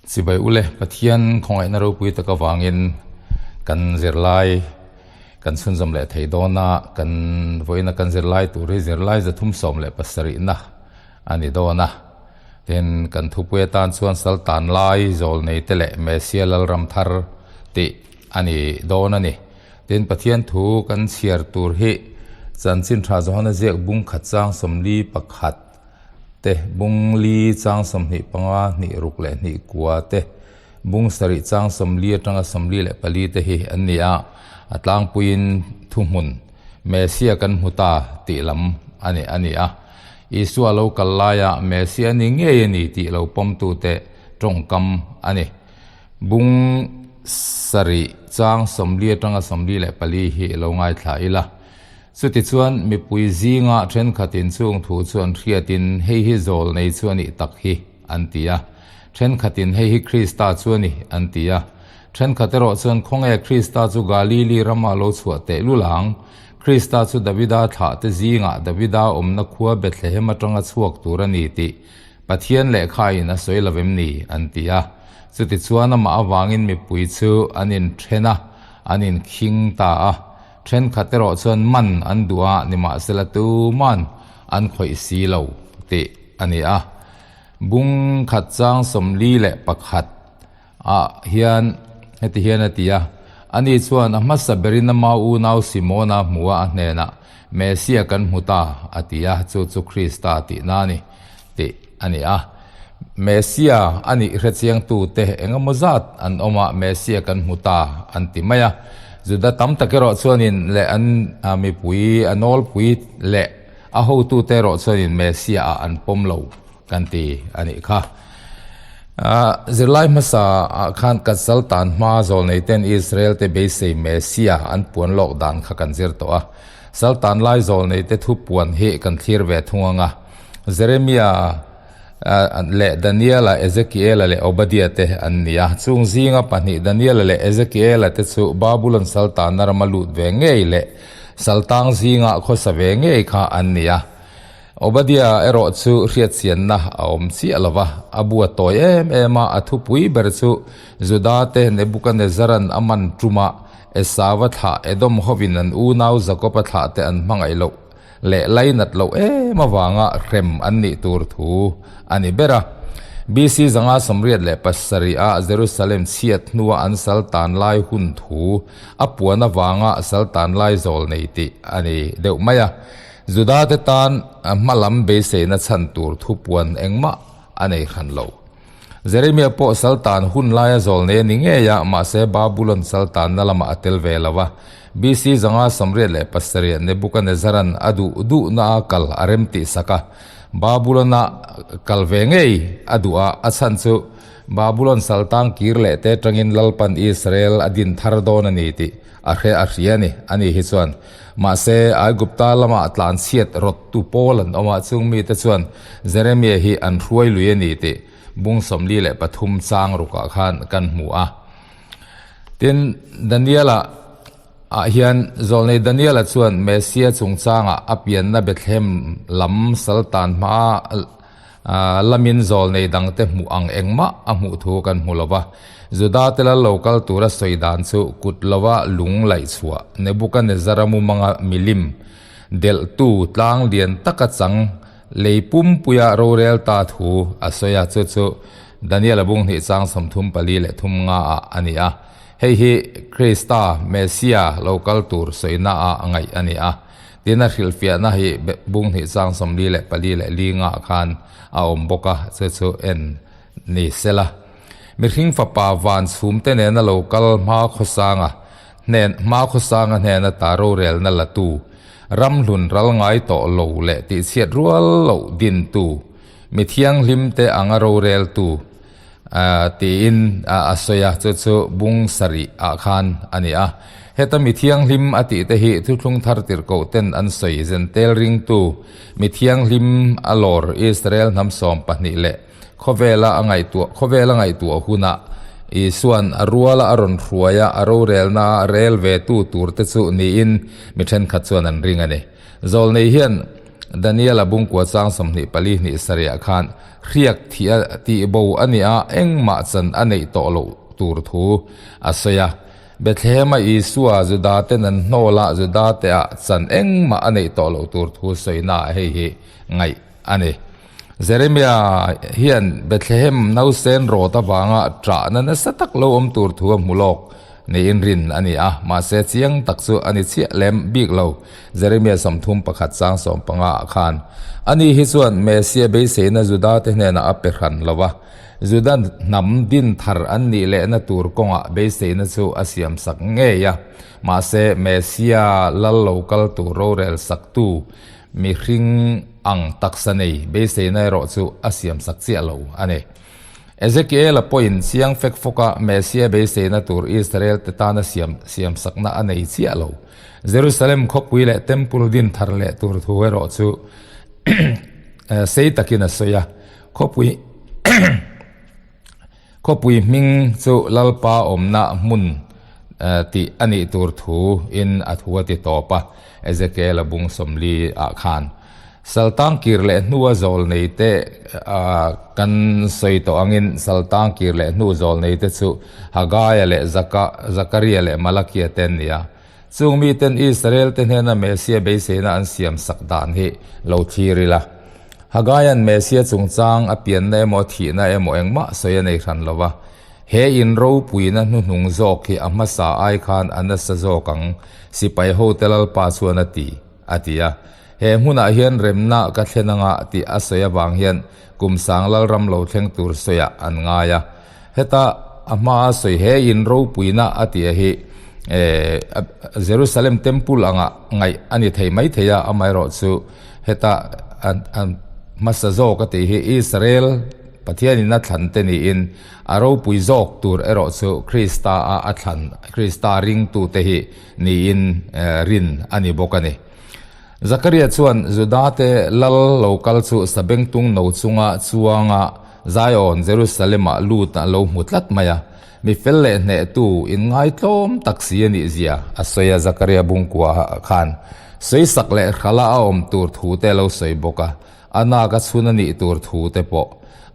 Chibai ule Pathian khawngaihna ropui tak avangin kan zirlai kan chhunzawm leh thei dawn a, kan vawiina kan zirlai tur hi zirlai 370na a ni dawn a. Tin, kan thupui atan chuan Saltan lai zawlnei te leh Mesia Lalram thar tih a ni dawn a ni. Tin, Pathian thu kan chhiar tur hi Chanchin Tha Johana ziak bung khat chang 41 te, bung li chang 25, hnih ruk leh hnih kua te, bung sarih chang 40 atanga 44 te hi an ni a, a tlangpuiin thuhmun Mesia kan hmu ta tih lam a ni a ni a. Isua lo kal laia Mesia ni ngei a ni tih lo pawmtute tawngkam a ni. Bung sarih chang 40 atanga 44 hi lo ngaithla ila. Chutichuan mipui zinga thenkhatin chung thu chu an hriatin hei hi zawl nei chu a nih tak hi an ti a. Thenkhatin hei hi Krista chu a ni an ti a. Thenkhat erawh chuan khawnge Krista chu Galili rama lo chhuah teh lul ang? Krista chu Davida thlah te zingah Davida awmna khua Bethlehem atanga chhuak tur a ni tih Pathian lehkhain a sawi lo em ni? an ti a. Chutichuan amah avangin mipui chu an inthen a, an inkhing ta a. Thenkhat erawh chuan man an duh a, nimahsela tuman an khawih si lo tih a ni a. Bung khat chang 41 ah hian heti hian a ti a, Ani chuan a hmasa berin ama unau Simona hmu a, a hnenah, Mesia kan hmu ta, a ti a, chu chu Krista tihna a ni, tih a ni a. Mesia a nih hrechiangtute engemaw zat an awm a, Mesia kan hmu ta, an ti mai a. Juda tam tak erawh chuanin leh an mipui a nawlpui leh a hotute erawh chuanin Mesia ah an pawm lo kan ti a nih kha. Zirlai hmasa ah khan ka sal tan hma zawlnei ten Israel te beisei Mesia an puan lawk dan kha kan zir tawh a. Sal tan lai zawlnei te thu puan hi kan thlir ve thung ang a. Jeremia leh Daniela, Ezekiela leh Obadia te an ni a. Chung zinga pahnih Daniela leh Ezekiela te chu Babulon sal tanna rama lut ve ngei leh sal tang zinga khawsa ve ngei kha an ni a. Obadia erawh chu hriatchianna a awm chiah lo va, a bu a tawi em em a, a thupui ber chu Juda te Nebukanezaran a man ṭuma Esava thlah Edom hovin an unau Jakoba thlah te an hmangaih loh leh lainat loh em avanga hrem an nih tur thu a ni ber a. BC 587 a Jerusalem chhiat hnua an sal tan lai hun thu a puan avanga sal tan lai zawl nei tih a ni deuh mai a. Juda te tan hma lam beiseina chhan tur thupuan engmah a nei hran lo. Jeremia pawh Saltan hun laia zawlnei a ni ngei a, mahse Babulon Saltanna lamah a tel ve lo a. BC 587 Nebukanezaran a duh duhna a kal a rem tih sak a, Babulon-a kal ve ngei a duh a, a chhan chu Babulon Saltan kir leh te atangin Lalpan Israel a din thar dawn a ni tih a hre a hria a ni. Ani hi chuan Mahse, Aigupta lama tlanchhiat rawttu pawl an awm a, chung mite chuan Jeremia hi an hruai lui a ni tih bung 43 chang rukah khan kan hmu a. Tin, Daniela ah hian zawlnei Daniela chuan Messia chungchangah a pianna Bethlehem lam saltan hma Lamin zawlnei dangte hmuh ang engmah a hmuh thu kan hmu lo va. Juda te lal lo kal tura sawi dan chu kut lova lung laih chhuah Nebukanezzara mumanga milim delhtu tlang lian taka chang lei pumpuia rorel ta thu a sawi a, chu chu Daniela bung hnih chang 34 leh thum nga ah a ni a. Hei hi Krista, Messia, lo kal tur sawina ah ngaih a ni a. Tin a hrilhfiahna hi bung hnih chang 44 leh li ngah khan a awm bawk a, chu chu en ni sela. Mihring fapa van chhum te nena lo kal hma khawsanga hnen hma khawsanga hnena ta rorelna la tu, ramhlun ral ngai tawh lo leh tihchhiat rual loh din tu, mi thianghlim te anga rorel tu tiin a sawi a, chu chu bung sarih ah khan a ni a. Heta mi thianghlim a tih te hi thuthlung thar tirhkoh ten an sawi zentel ringtu mi thianghlim a lawr Israel hnam 12 leh khawvela a ngaihtuah khawvela ngaihtuah hunah Isuan a ruala a rawn hruai a, a rorelna a rel ve tu tur te chu niin mi thenkhat chuan an ring a ni. Zawlnei hian. Daniela bungkua chang 24 hnih sarihah khan hriak thih a tihbo a nih a, engmah chan a neih tawh loh tur thu a sawi a. Bethlehem-a Isua Juda-ten an hnawl a, Juda-te-ah chan engmah a neih tawh loh tur thu sawina hei hi ngaih a ni. Jeremia hian Bethlehem nausen rawt avanga ṭahna nasa tak lo awm tur thu a hmu lawk niin rin a ni a, mahse chiang tak chu a ni chiah lem bik lo. Jeremia 31 chang 15 ah khan ani hi chuan Messia beiseina Juda-te hnenah a pe hran lo va, Juda hnam din thar an nih lehna tur kawngah beiseina chu a siamsak ngei a, mahse Messia lal lo kal tur rorel saktu Mihring ang taksa nei beiseina erawh chu a siamsak chiah lo a ni. Ezekiel-a pawhin chiang fek fawka Messia beiseina tur Israel te tana siam siamsakna a nei chiah lo. Jerusalem khawpui leh Temple din thar leh tur thu erawh chu sei takin a sawi a. Khawpui Khawpui hming chu Lalpa awmna hmun tih a nih tur thu in a thu a ti tawp a, Ezekiel-a bung 40 ah khan. Saltang kir leh hnua zawl nei te kan sawi tawh angin Saltang kir leh hnu zawl nei te chu Hagaia leh Zakaria leh Malakia te an ni a. Chung miten Israel te hnena Messia beiseina an siam sak dan hi lo thlir ila. Hagaia'n Messia chungchang a pianna emaw thihna emaw engmah sawi a nei hran lo va, he in ropuina hnuhnung zawk hi a hmasa ai khan a nasa zawk ang, sipai hote Lalpa chuan a ti, a ti a. He hmunah hian remna ka thlen anga tih a sawi avang hian kum sang Lalram lo thleng tur sawiah an ngai a. Heta a hmaa sawi he in ropuina a tih hi Jerusalem Temple anga ngaih a ni thei mai thei a, amaherawhchu heta hmasa zawk a tih hi Israel Pathianin a thlan te niin a ropui zawk tur erawh chu Krista a a thlan Krista ringtute hi niin rin a ni bawk a ni. Zakaria chuan Judate lal lo kal chu sabengtung no chunga chuanga Zion, Jerusalem-ah lut a lo hmu tlat mai a, mi fel leh hnehtu inngaitlawm tak si a nih zia a sawi a, Zakaria bungkua khan sawisak leh hrala a awm tur thu te a lo sawi bawk a, a nak a chhun a nih tur thu te pawh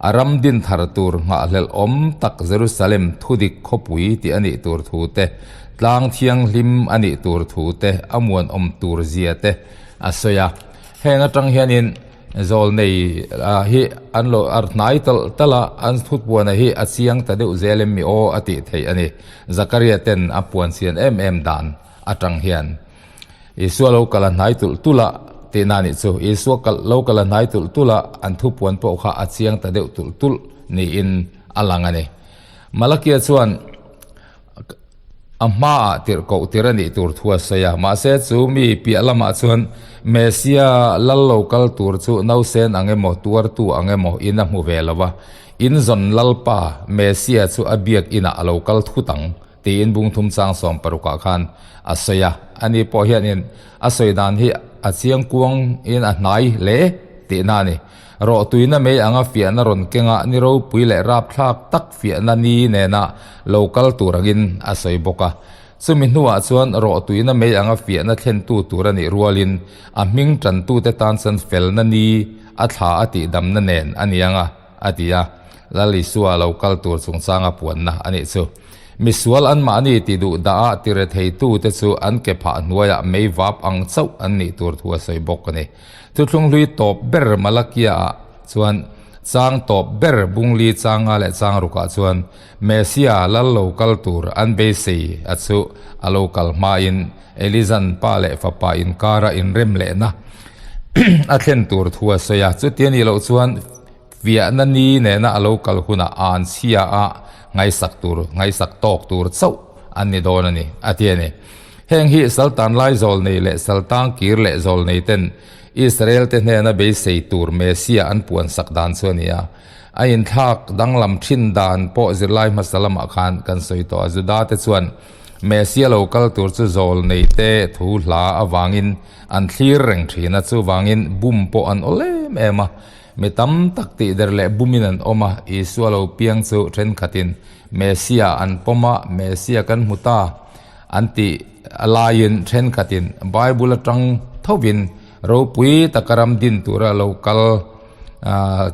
a ram din thar tur nghahhlelh awm tak Jerusalem thudik khawpui tih a nih tur thu te, tlang thianghlim a nih tur thu te, a muanawm tur zia te a sawi a. Heng atang hianin Zawlnei hi an lo ar hnai talh talh a, an thutpuana hi a chiang ta deuh zel em mi aw a tih theih a ni. Zakaria ten a puan chian em em dan atang hian Isua lo kal a hnai tulh tulh a tihna nih chu. Isua kal lo kal a hnai tulh tulh a, an thupuan pawh kha a chiang ta deuh tulh tulh niin a lang a ni. Malakia chuan. A hmaah tirhkoh tir a nih tur thu a sawi a, mahse chu mi piah lamah chuan Messia lal lo kal tur chu nausen ang emaw tuartu ang emaw in a hmu ve lo va, in zawn lalpa Messia chu a biak inah a lo kal thut ang tiin bungthum chang 60 ah khan a sawi a, ani pawh hianin a sawi dan hi a chiangkuang in a hnai hle tihna a ni. Rawhtuina mei anga fiahna rawn kengah ni ropui leh rapthlak tak fiahna ni nena lo kal tur angin a sawi bawk a. Chumi hnuah chuan rawhtuina mei anga fiahna thlentu tur a nih rualin a hming tantute tan chuan felna ni a thla a tihdamna nen a ni anga a ti a. Lal Isua lo kal tur chungchanga puanna a nih chu. Misual anmahni ti duh dah a tiretheitute chu an ke phah hnuaiah mei vap ang chauh an nih tur thu a sawi bawk a ni. Thuthlunghlui tawp ber Malakia-ah chuan chang tawp ber Bungli changa leh chang rukah chuan Messia lal lo kal tur an beisei a chu a lo kal hmain Elizan pa leh fapa inkara inrem lehna a thlen tur thu a sawi a. Chuti a nih loh chuan fiahna ni nena a lo kal hunah an chhia a ngaihsak tur ngaihsak tawk tur chauh an ni dawn a ni, a ti a ni. Heng hi Saltan lai zawlnei leh Saltang kir leh zawlnei ten Israel te hnena beisei tur Messia an puan sak dan chu a ni a. A inthlak danglam thin dan pawh zirlai hmasa lamah khan kan sawi tawh a. Juda te chuan Messia lo kal tur chu zawlnei te thu hla avangin an thlir reng thin a, chuvangin bum pawh an awl em em a. Mi tam tak tihder leh bumin an awm a, Isua lo piang chu thenkhatin Messia an pawm a, Messia kan hmu ta. An tih laiin thenkhatin Bible atang thovin Ropui taka ram din tura lo kal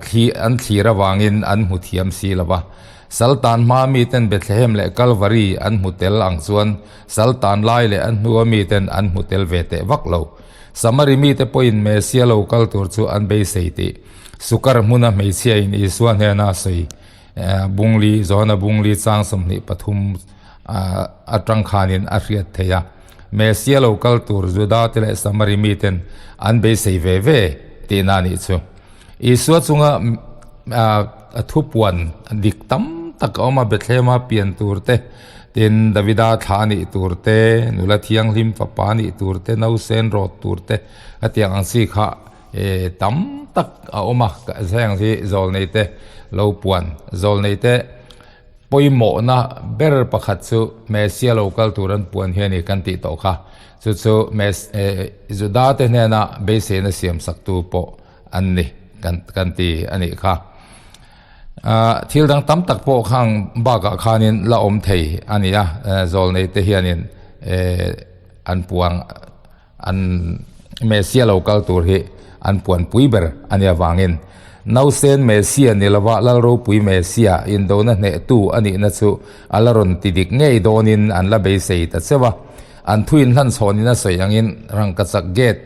thli an thlir avangin an hmu thiam si lo va. Saltan hmaa miten Bethlehem leh Kalvari an hmu tel ang chuan Saltan lai leh a hnua miten an hmu tel ve teh vak lo. Samari mite pawhin Messia lo kal tur chu an beisei tih Sukar hmuna hmeichhiain Isua hnena a sawi. Bungli, Johana Bungli chang 23 atang khanin a hriat theih a. Messia lo kal tur Juda te leh Samari miten an beisei ve ve tihna a nih chu. Isua chunga a thupuan dik tam tak a awm a, Bethlehema pian tur te, tin Davida thla nih tur te, nula thianghlim fapa nih tur te, nausen rawt tur te, hetiang ang chi kha tam tak a awm a, heng hi zawlneite lo puan zawlneite pawimawhna ber pakhat chu Messia lo kal tur an puan hi a ni kan tih tawh kha chu chu Juda te hnena beiseina siam sak tu pawh an ni kan kan ti a nih kha. Thil dang tam tak pawh khang bakah khanin la awm thei a ni a, zawlneite hianin an puang An Messia lo kal tur hi an puanpui ber a nih avangin Nausen Messia ni lova Lal ropui Messia indona hnehtu a nihna chu a la rawn ti dik ngei dawnin an la beisei ta cheu a. An thu inhlanchhawnin a sawi angin Rangkachak Gate,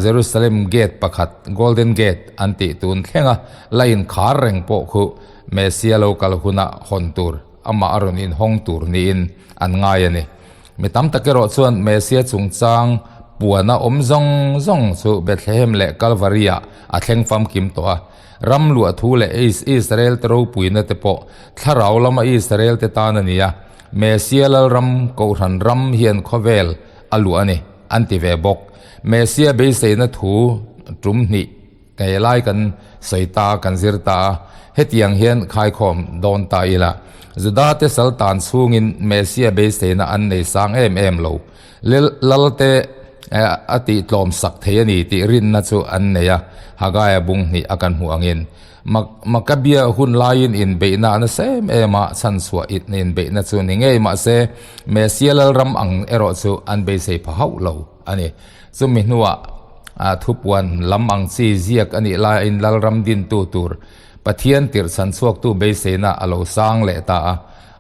Jerusalem Gate pakhat, Golden Gate an tih tun thlenga la inkhar reng pawh khu Messia lo kal huna hawn tur amah a rawn inhawng tur niin an ngai a ni. Mi tam tak erawh chuan Messia chungchang puana awm zawng zawng chu Bethlehem leh Kalvari-ah a thleng famkim tawh a. Ram luah thu leh Israel te ropuina te pawh thlarau lama Israel te tan a ni a, Messia Lalram Kohhran ram hian khawvel a luah a ni, an ti ve bawk. Messia beiseina thu tum hnih Kei lai kan sawi ta, kan zir ta a, hetiang hian khaikhawm dawn ta ila, Judate sal tan chhungin Messia beiseina an nei sang em em lo. Lalte a tihtlawm sak thei a ni tih rinna chu an nei a, Hagaia bung hnih a kan hmuh angin. Makabia hun laiin inbeihna a nasa em em a, chhanchhuah inbeihna chu ni ngei mahse Messia Lalram ang erawh chu an beisei pha hauh lo a ni. Chumi hnuah thupuan lam ang chi ziak a nih laiin Lalram dintu tur Pathian tirh chhan chhuaktu beiseina a lo sang leh ta a.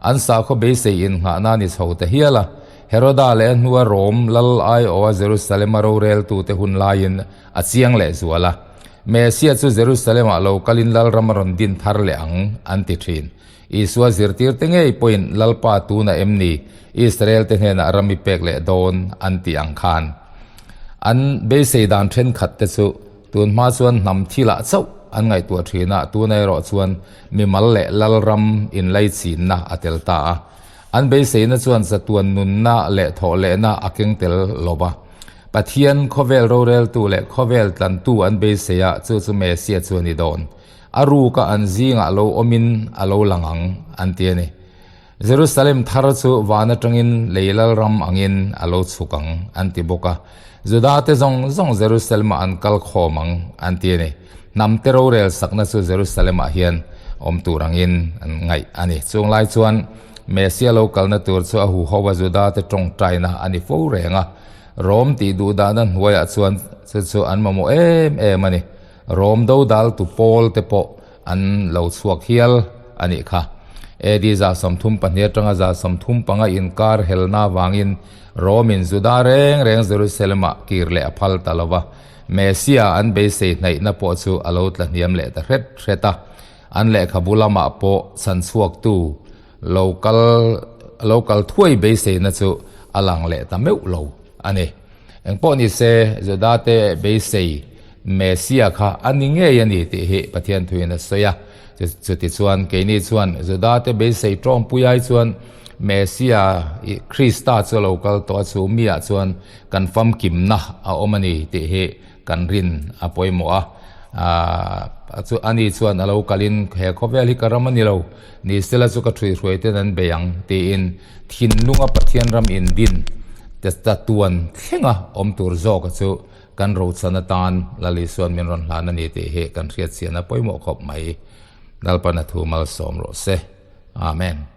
An sakhaw beisei innghahna ni chho ta hial a. Heroda leh a hnua Rom lal aiawha Jerusalema roreltute hun laiin a chiang leh zual a. Mesia chu Jerusalem-ah lo kalin Lalram a rawn din thar leh ang, an ti thin. Isua zirtirte ngei pawhin Lalpa tuna em ni Israel-te hnenah ram i pek leh dawn an tih ang khan an beisei dan thenkhat te chu tun hma chuan hnam thilah chauh an ngaihtuah thin a, tuna erawh chuan mimal leh Lalram inlaichinna a tel ta a. An beiseina chuan chatuan nunna leh thawhlehna a keng tel lo va. Pathian khawvel roreltu leh khawvel tlantu an beisei a, chu chu Messia chu a ni dawn. A ruka an zingah lo awmin a lo lang ang, an ti a ni. Jerusalem thar chu van atangin lei lalram angin a lo chhuk ang, an ti bawk a. Judate zawng zawng Jerusalem-ah an kal khawm ang, an ti a ni. Hnamte rorel sakna chu Jerusalem-ah hian awm tur angin an ngaih a ni. Chung lai chuan Messia lo kalna tur chu a huho a Judate tawngtaina a ni fo reng a. Rom tih duhdahna hnuaiah chuan chu chu an mamawh em em a ni. Rom dodal tu pawl te pawh an lo chhuak hial a nih kha. AD 32 atanga 35 inkar helna avangin Rom-in Juda reng reng Jerusalem-ah kir leh a phal ta lo va, Messia an beisei hnaihna pawh chu a lo tla hniam leh ta hret hret a. An lehkhabu lamah pawh chhanchhuaktu lo kal lo kal thuai beiseina chu a lang leh ta meuh lo a ni. Engpawh ni se, Judate beisei Messia kha a ni ngei a ni tih hi Pathian thuin a sawi a. Chutichuan, keini chuan Judate beisei tawngpui ai chuan Messia, Krista chu a lo kal tawh a, chu miah chuan kan famkimna a awm a ni tih hi kan rin a pawimawh a. Ani chuan a lo kalin he khawvel hi ka ram a ni lo, ni sela chu ka ṭhuihruai ten an bei ang tiin thinlunga Pathian ram indin tatuan thlenga awm tur zawka chu kan rochan atan Lal Isuan min rawn hlan a ni tih hi kan hriatchian a pawimawh khawp mai. Lalpana thu malsawm rawh se. Amen.